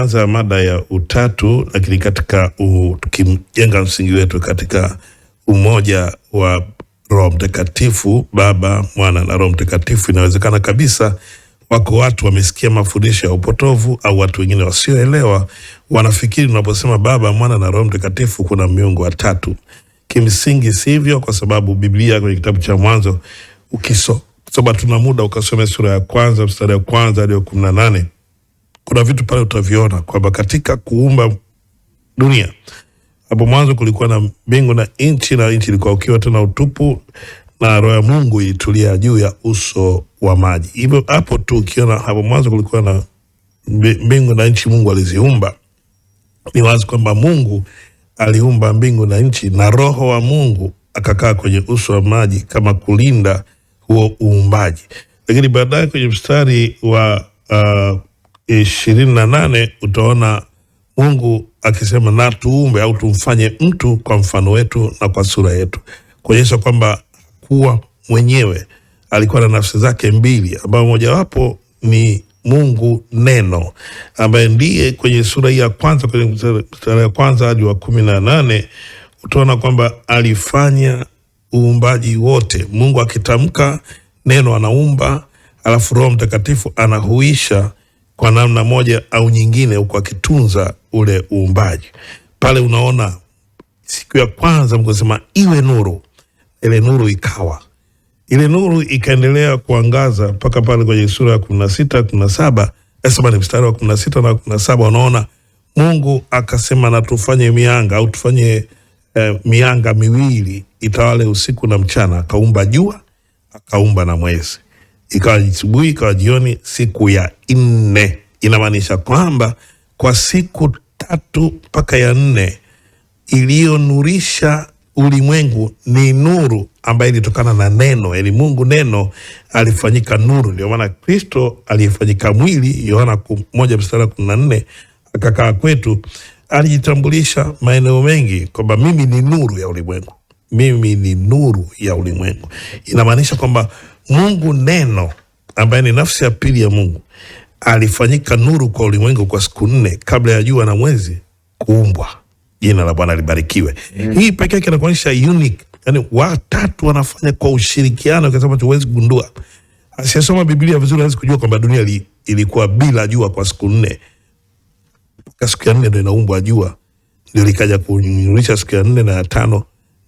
Tumeanza mada ya utatu, lakini katika tukijenga msingi wetu katika umoja wa Roho Mtakatifu, Baba, Mwana na Roho Mtakatifu. Inawezekana kabisa wako watu wamesikia mafundisho ya upotovu au watu wengine wasioelewa wanafikiri unaposema Baba, Mwana na Roho Mtakatifu kuna miungu watatu. Kimsingi sivyo, kwa sababu Biblia kwenye kitabu cha Mwanzo ukisoma, tuna muda ukasome sura ya kwanza mstari wa kwanza hadi wa 18, kuna vitu pale utaviona kwamba katika kuumba dunia hapo mwanzo kulikuwa na mbingu na nchi, na nchi ilikuwa ukiwa tena utupu, na roho ya Mungu ilitulia juu ya uso wa maji. Hivyo hapo tu ukiona hapo mwanzo kulikuwa na mbingu na nchi, Mungu aliziumba, ni wazi kwamba Mungu aliumba mbingu na nchi, na roho wa Mungu akakaa kwenye uso wa maji kama kulinda huo uumbaji. Lakini baadaye kwenye mstari wa 28 utaona Mungu akisema na tuumbe au tumfanye mtu kwa mfano wetu na kwa sura yetu, kuonyesha kwamba kuwa mwenyewe alikuwa na nafsi zake mbili, ambayo mojawapo ni Mungu Neno, ambaye ndiye kwenye sura hii ya kwanza, kwenye mstari wa kwanza hadi wa 18 utaona kwamba alifanya uumbaji wote. Mungu akitamka neno anaumba, alafu Roho Mtakatifu anahuisha kwa namna moja au nyingine, huku akitunza ule uumbaji. Pale unaona siku ya kwanza Mungu alisema iwe nuru, ile nuru ikawa. Ile nuru ikaendelea kuangaza mpaka pale kwenye sura ya 16, 17, samahani, mstari wa 16 na 17, unaona Mungu akasema na tufanye mianga au tufanye mianga miwili itawale usiku na mchana. Akaumba jua, akaumba na mwezi, ikawa asubuhi, ikawa jioni, siku ya 4. Inamaanisha kwamba kwa siku 3 mpaka ya 4 iliyonurisha ulimwengu ni nuru ambayo ilitokana na neno. Yaani Mungu neno alifanyika nuru. Ndio maana Kristo alifanyika mwili, Yohana 1 mstari wa 14, akakaa kwetu. Alijitambulisha maeneo mengi kwamba mimi ni nuru ya ulimwengu, mimi ni nuru ya ulimwengu. Inamaanisha kwamba Mungu neno ambaye ni nafsi ya pili ya Mungu alifanyika nuru kwa ulimwengu kwa siku 4 kabla ya jua na mwezi kuumbwa. Jina la Bwana libarikiwe. Hii pekee yake inakuonyesha unique, yani watatu wanafanya kwa ushirikiano, kwa sababu huwezi kugundua. Asiyesoma Biblia vizuri hawezi kujua kwamba dunia ilikuwa bila jua kwa siku 4. Mpaka siku ya 4 ndio inaumbwa jua, ndio likaja kunyunyurisha siku ya 4 na ya 5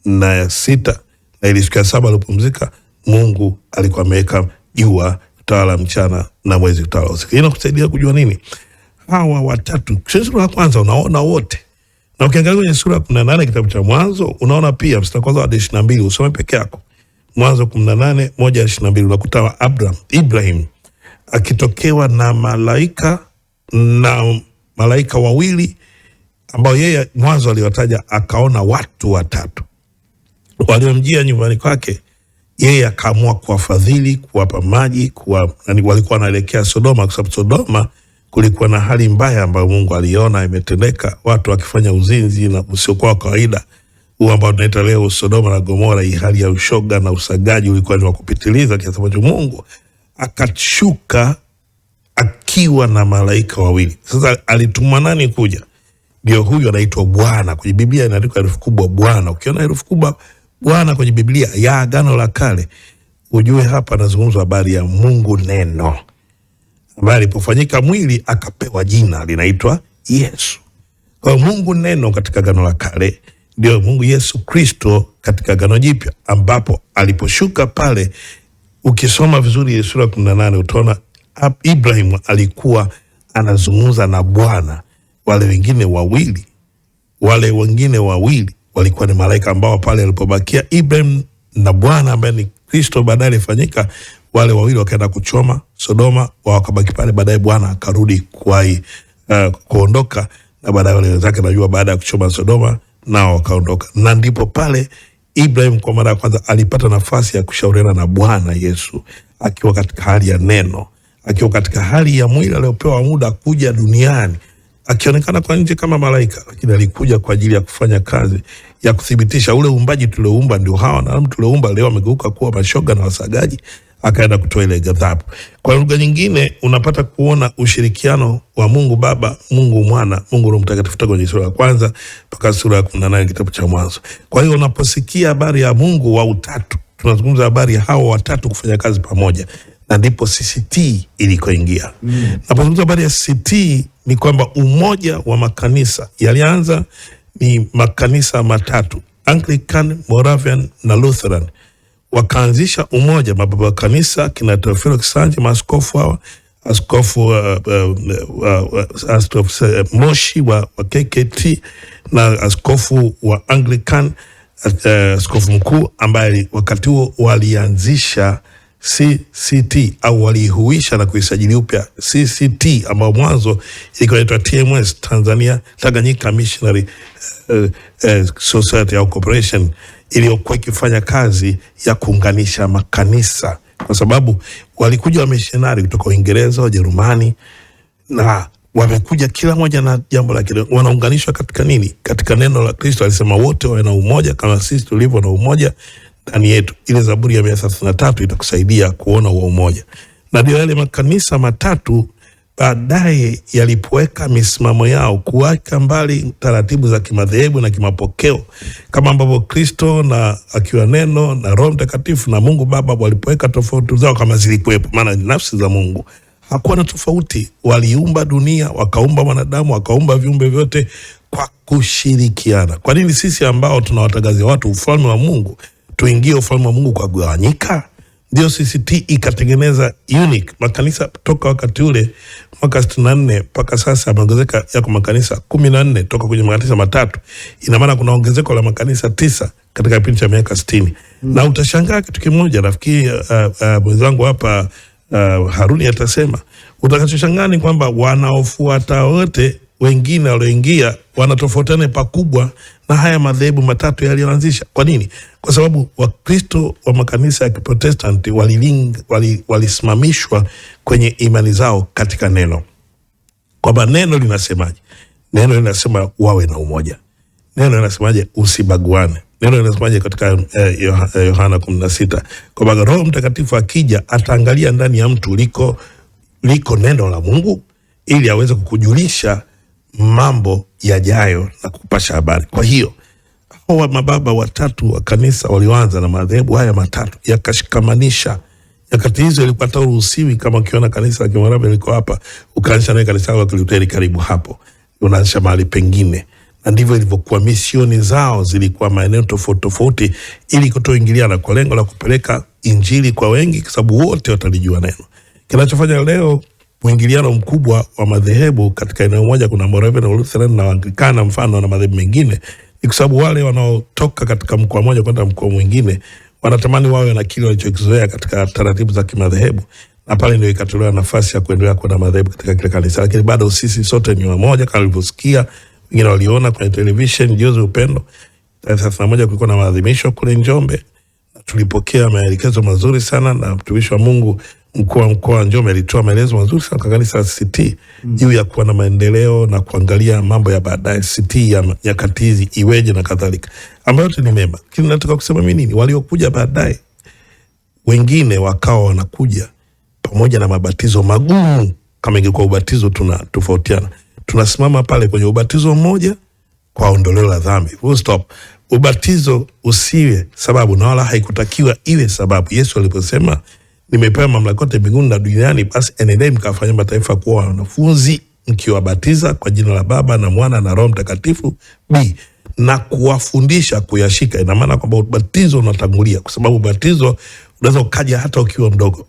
na ya 6, na ile siku ya 7 alipumzika Mungu alikuwa ameweka jua kutawala mchana na mwezi kutawala usiku. Inakusaidia kujua nini? Hawa watatu. Sura ya kwanza unaona wote. Na ukiangalia kwenye sura ya 18 kitabu cha Mwanzo unaona pia mstari wa kwanza hadi 22, usome peke yako. Mwanzo 18 1 hadi 22 unakuta Ibrahim akitokewa na malaika, na malaika wawili ambao yeye mwanzo aliwataja, akaona watu watatu waliomjia nyumbani kwake. Yeye akaamua kuwafadhili, kuwapa maji, walikuwa wanaelekea Sodoma, kwa sababu Sodoma kulikuwa na hali mbaya ambayo Mungu aliona imetendeka, watu wakifanya uzinzi na usiokuwa wa kawaida, huo ambao tunaita leo Sodoma na Gomora. Hii hali ya ushoga na usagaji ulikuwa ni wa kupitiliza, kiasi ambacho Mungu akashuka akiwa na malaika wawili. Sasa alitumwa nani kuja? Ndio huyu anaitwa Bwana. Kwenye Biblia inaandikwa herufi kubwa Bwana. Ukiona herufi kubwa Bwana kwenye Biblia ya Agano la Kale, ujue hapa anazungumzwa habari ya Mungu Neno, ambaye alipofanyika mwili akapewa jina linaitwa Yesu. Kwa Mungu Neno katika Agano la Kale ndio Mungu Yesu Kristo katika Agano Jipya, ambapo aliposhuka pale, ukisoma vizuri sura 18 utaona Ibrahim alikuwa anazungumza na Bwana. Wale wengine wawili walikuwa ni malaika ambao pale alipobakia Ibrahim na Bwana ambaye ni Kristo baadaye alifanyika, wale wawili wakaenda kuchoma Sodoma, wakabaki pale. Baadaye Bwana akarudi kuondoka, na baadaye wale wenzake najua baada ya kuchoma Sodoma nao wakaondoka. Na ndipo pale Ibrahim kwa mara ya kwanza alipata nafasi ya kushauriana na Bwana Yesu akiwa katika hali ya neno, akiwa katika hali ya mwili aliopewa muda kuja duniani, akionekana kwa nje kama malaika, lakini alikuja kwa ajili ya kufanya kazi ya kuthibitisha ule uumbaji tulioumba ndio hawa na tulioumba leo wamegeuka kuwa mashoga na wasagaji. akaenda kutoa ile ghadhabu. Kwa lugha nyingine, unapata kuona ushirikiano wa Mungu Baba, Mungu Mwana, Mungu Roho Mtakatifu toka kwenye sura ya kwanza mpaka sura ya 18 kitabu cha Mwanzo. Kwa hiyo unaposikia habari ya Mungu wa utatu, tunazungumza habari ya hao watatu kufanya kazi pamoja, na ndipo CCT ilikoingia. Napozungumza habari ya CCT ni kwamba umoja wa makanisa yalianza ni makanisa matatu, Anglican, Moravian na Lutheran, wakaanzisha umoja. Mababa wa kanisa kina Teofilo Kisanje, maaskofu hawa, askofu askofu Moshi wa KKT na askofu wa Anglican, askofu mkuu ambaye wakati huo walianzisha CCT au waliihuisha na kuisajili upya CCT ambayo mwanzo ilikuwa inaitwa TMS, Tanzania Tanganyika Missionary Society au Corporation, iliyokuwa ikifanya kazi ya kuunganisha makanisa, kwa sababu walikuja wamishonari kutoka Uingereza, Wajerumani, na wamekuja kila moja na jambo lake, wanaunganishwa katika nini? Katika neno la Kristo. Alisema wote wawe na umoja kama sisi tulivyo na umoja ndani yetu. Ile Zaburi ya 133 itakusaidia kuona huo umoja. Na ndio yale makanisa matatu baadaye yalipoweka misimamo yao kuweka mbali taratibu za kimadhehebu na kimapokeo, kama ambavyo Kristo na akiwa neno na Roho Mtakatifu na Mungu Baba walipoweka tofauti zao kama zilikuwepo, maana ni nafsi za Mungu, hakuwa na tofauti. Waliumba dunia, wakaumba mwanadamu, wakaumba viumbe vyote kwa kushirikiana. Kwa nini sisi ambao tunawatangazia watu ufalme wa Mungu tuingie ufalme wa Mungu kwa kugawanyika? Ndio CCT ikatengeneza unique makanisa toka wakati ule mwaka 64 mpaka sasa yameongezeka, yako makanisa 14 toka kwenye makanisa matatu. Ina maana kuna ongezeko la makanisa 9 katika kipindi cha miaka 60. Na utashangaa kitu kimoja, nafikiri mwenzangu hapa Haruni atasema, utakachoshangaa ni kwamba wanaofuata wote wengine walioingia wanatofautiana pakubwa na haya madhehebu matatu yaliyoanzisha. Kwa nini? Kwa sababu Wakristo wa makanisa ya Kiprotestanti walisimamishwa kwenye imani zao katika neno, kwamba neno linasemaje? Neno linasema wawe na umoja. Neno linasemaje? Usibaguane. Neno linasemaje katika Yohana 16 kwamba Roho Mtakatifu akija ataangalia ndani ya mtu liko neno la Mungu ili aweze kukujulisha mambo yajayo na kupasha habari. Kwa hiyo hawa mababa watatu wa kanisa walioanza na madhehebu haya matatu yakashikamanisha. Nyakati hizo ilikuwa hata uruhusiwi, kama ukiona kanisa la Kimoravi liko hapa ukaanzisha naye kanisa la Kilutheri karibu hapo, unaanzisha mahali pengine. Na ndivyo ilivyokuwa. Misioni zao zilikuwa maeneo tofauti tofauti ili kutoingiliana, kwa lengo la kupeleka injili kwa wengi, kwa sababu wote watalijua neno. Kinachofanya leo mwingiliano mkubwa wa madhehebu katika eneo moja, kuna Moravian na Lutheran na Anglikana mfano na madhehebu mengine, ni kwa sababu wale wanaotoka katika mkoa mmoja kwenda mkoa mwingine wanatamani wawe na kile walichokizoea katika taratibu za kimadhehebu, na pale ndio ikatolewa nafasi ya kuendelea kuwa na madhehebu katika kile kanisa. Lakini bado sisi sote ni wamoja, kama ulivyosikia wengine waliona kwenye television juzi Upendo, tarehe 31 kulikuwa na maadhimisho kule Njombe. Tulipokea maelekezo mazuri sana na mtumishi wa Mungu mkuu wa mkoa wa Njombe alitoa maelezo mazuri sana kwa kanisa la CCT juu ya kuwa na maendeleo na kuangalia mambo ya baadaye, CCT ya nyakati hizi iweje na kadhalika, ambayo yote ni mema. Lakini nataka kusema mimi nini, waliokuja baadaye wengine wakawa wanakuja pamoja na mabatizo magumu. Kama ingekuwa ubatizo tunatofautiana, tunasimama pale kwenye ubatizo mmoja kwa ondoleo la dhambi, full stop. Ubatizo usiwe sababu na wala haikutakiwa iwe sababu. Yesu aliposema nimepewa mamlaka yote mbinguni na duniani, basi enendeni mkawafanye mataifa kuwa wanafunzi mkiwabatiza kwa jina la Baba na Mwana na Roho Mtakatifu, b na kuwafundisha kuyashika. Ina maana kwamba ubatizo unatangulia, kwa sababu ubatizo unaweza ukaja hata ukiwa mdogo,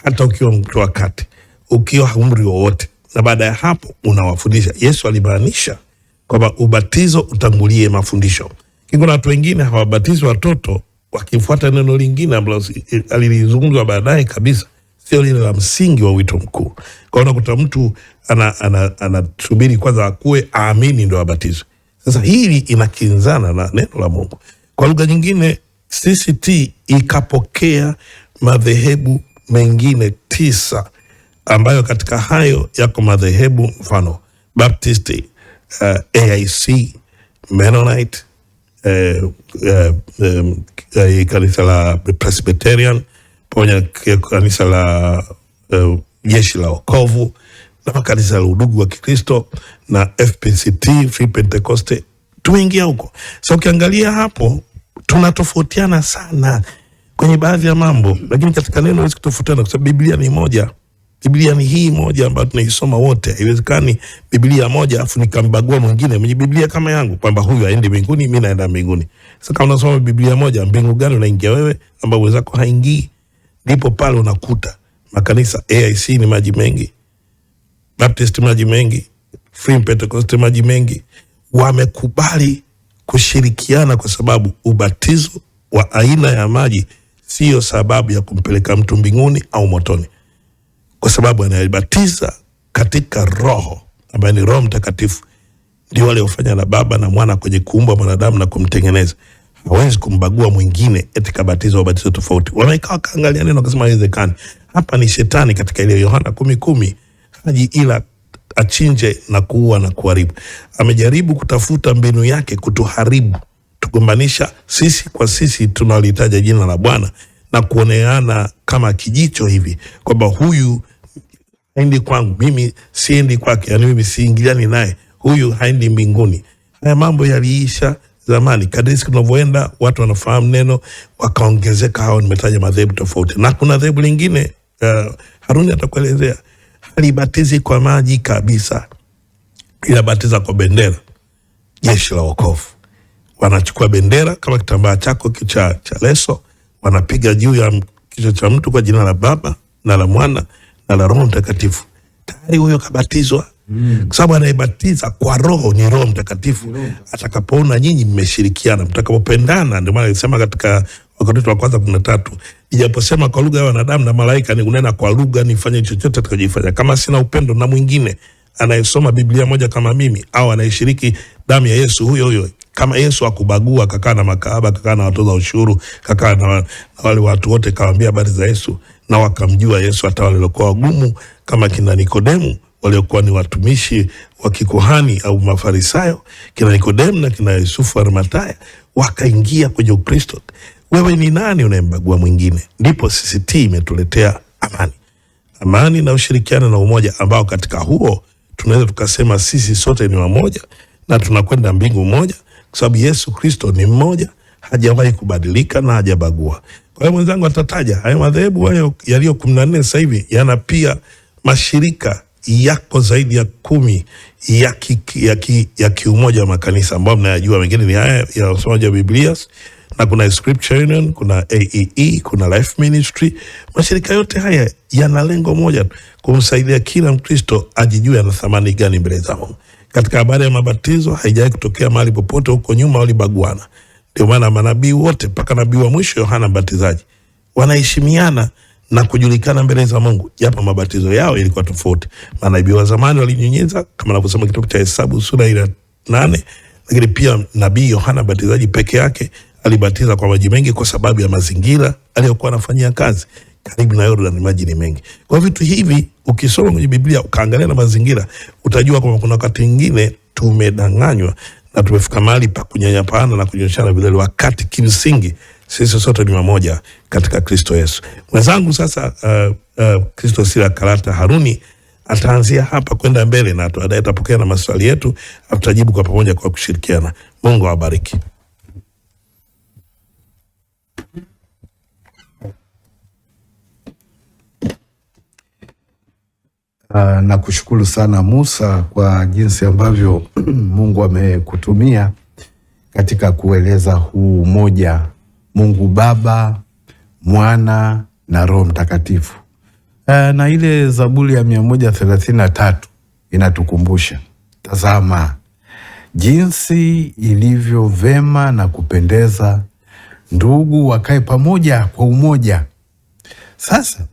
hata ukiwa mtu wa kati, ukiwa umri wowote, na baada ya hapo unawafundisha. Yesu alimaanisha kwamba ubatizo utangulie mafundisho. Kuna watu wengine hawabatizwi watoto wakifuata neno lingine ambalo alilizungumzwa baadaye kabisa, sio lile la msingi wa wito mkuu. Kwa hiyo unakuta mtu anasubiri kwanza akue aamini ndio abatizwe. Sasa hili inakinzana na neno la Mungu. Kwa lugha nyingine, CCT ikapokea madhehebu mengine 9 ambayo katika hayo yako madhehebu mfano Baptist, AIC, Mennonite, kanisa la Presbyterian, pamoja na kanisa la Jeshi la Wokovu na makanisa la Udugu wa Kikristo na FPCT, Free Pentecost, tumeingia huko. So ukiangalia hapo tunatofautiana sana kwenye baadhi ya mambo, lakini katika neno huwezi kutofautiana kwa sababu Biblia ni moja. Biblia ni hii moja ambayo tunaisoma wote. Haiwezekani Biblia moja afu nikambagua mwingine mwenye Biblia kama yangu kwamba huyu aende mbinguni, mimi naenda mbinguni. Sasa kama unasoma Biblia moja, mbingu gani unaingia wewe ambao wenzako haingii? Ndipo pale unakuta makanisa AIC ni maji mengi, Baptist maji mengi, Free Pentecost maji mengi. Wamekubali kushirikiana kwa sababu ubatizo wa aina ya maji siyo sababu ya kumpeleka mtu mbinguni au motoni, kwa sababu anayebatiza katika Roho ambaye ni Roho Mtakatifu ndio waliofanya na Baba na Mwana kwenye kuumba mwanadamu na kumtengeneza. Hawezi kumbagua mwingine eti kabatizwa ubatizo tofauti. Wamekaa wakaangalia neno wakasema haiwezekani. Hapa ni shetani katika ile Yohana 10:10, haji ila achinje na kuua na kuharibu. Amejaribu kutafuta mbinu yake kutuharibu, tugombanisha sisi kwa sisi tunalitaja jina la Bwana na kuoneana kama kijicho hivi kwamba huyu haendi kwangu, mimi siendi kwake, yani mimi siingiliani naye, huyu haendi mbinguni. Haya mambo yaliisha zamani. Kadri siku tunavyoenda watu wanafahamu neno, wakaongezeka hao. Nimetaja madhehebu tofauti, na kuna dhehebu lingine Haruni atakuelezea, halibatizi kwa maji kabisa, inabatiza kwa bendera, Jeshi la Wokovu. Wanachukua bendera kama kitambaa chako cha leso, wanapiga juu ya kichwa cha mtu kwa jina la Baba na la Mwana na la Roho Mtakatifu. Tayari huyo kabatizwa. Kwa sababu anayebatiza kwa Roho ni Roho Mtakatifu. Atakapoona nyinyi mmeshirikiana, mtakapopendana. Ndio maana alisema katika Wakorintho wa kwanza 13, nijaposema kwa lugha ya wanadamu na malaika, ni kunena kwa lugha, nifanye chochote atakachofanya, kama sina upendo na mwingine anayesoma Biblia moja kama mimi au anayeshiriki damu ya Yesu huyo huyo, kama Yesu akubagua, kakaa na makahaba, kakaa na watoza ushuru, kakaa na wale watu wote, kawaambia habari za Yesu na wakamjua Yesu, hata wale waliokuwa wagumu kama kina Nikodemu waliokuwa ni watumishi wa kikuhani au Mafarisayo, kina Nikodemu na kina Yusufu Arimathaya, wakaingia kwenye Ukristo. Wewe ni nani unayembagua mwingine? Ndipo CCT imetuletea amani, amani na ushirikiano na umoja, ambao katika huo tunaweza tukasema sisi sote ni wamoja na tunakwenda mbingu moja, kwa sababu Yesu Kristo ni mmoja, hajawahi kubadilika na hajabagua. Kwa hiyo mwenzangu atataja hayo madhehebu hayo yaliyo 14 sasa hivi, yana pia mashirika yako zaidi ya 10 ya kiumoja wa makanisa ambao mnayajua. Mengine ni haya ya usomaji wa Biblia, na kuna Scripture Union, kuna AEE, kuna Life Ministry. Mashirika yote haya yana lengo moja, kumsaidia kila Mkristo ajijue ana thamani gani mbele za Mungu. Katika habari ya mabatizo haijawahi kutokea mahali popote huko nyuma walibaguana. Ndio maana manabii wote mpaka nabii wa mwisho Yohana Mbatizaji wanaheshimiana na kujulikana mbele za Mungu, japo mabatizo yao ilikuwa tofauti. Manabii wa zamani walinyunyiza kama anavyosema kitabu cha Hesabu sura ya 8, lakini pia nabii Yohana Mbatizaji peke yake alibatiza kwa maji mengi kwa sababu ya mazingira aliyokuwa anafanyia kazi karibu na Yordan, maji ni mengi. Kwa vitu hivi ukisoma kwenye Biblia ukaangalia na mazingira, utajua kwamba kuna wakati mwingine tumedanganywa na tumefika mahali pa kunyanyapana na kunyoshana vidole, wakati kimsingi sisi sote ni wamoja katika Kristo Yesu. Mwenzangu sasa, Kristo Sila Karata Haruni ataanzia hapa kwenda mbele, na baadaye atapokea na maswali yetu, tutajibu kwa pamoja kwa kushirikiana. Mungu awabariki. Na kushukuru sana Musa kwa jinsi ambavyo Mungu amekutumia katika kueleza huu umoja, Mungu Baba, Mwana na Roho Mtakatifu. Na ile Zaburi ya 133 inatukumbusha, tazama jinsi ilivyo vema na kupendeza ndugu wakae pamoja kwa umoja. Sasa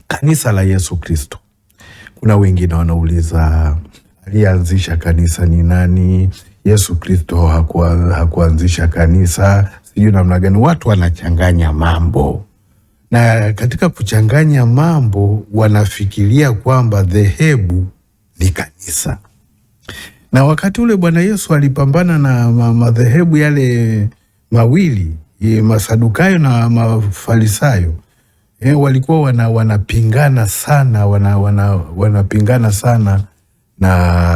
kanisa la Yesu Kristo, kuna wengine wanauliza alianzisha kanisa ni nani? Yesu Kristo hakuanzisha kanisa, sijui namna gani. Watu wanachanganya mambo, na katika kuchanganya mambo wanafikiria kwamba dhehebu ni kanisa. Na wakati ule Bwana Yesu alipambana na madhehebu yale mawili Masadukayo na Mafarisayo walikuwa wanapingana sana, wanapingana sana na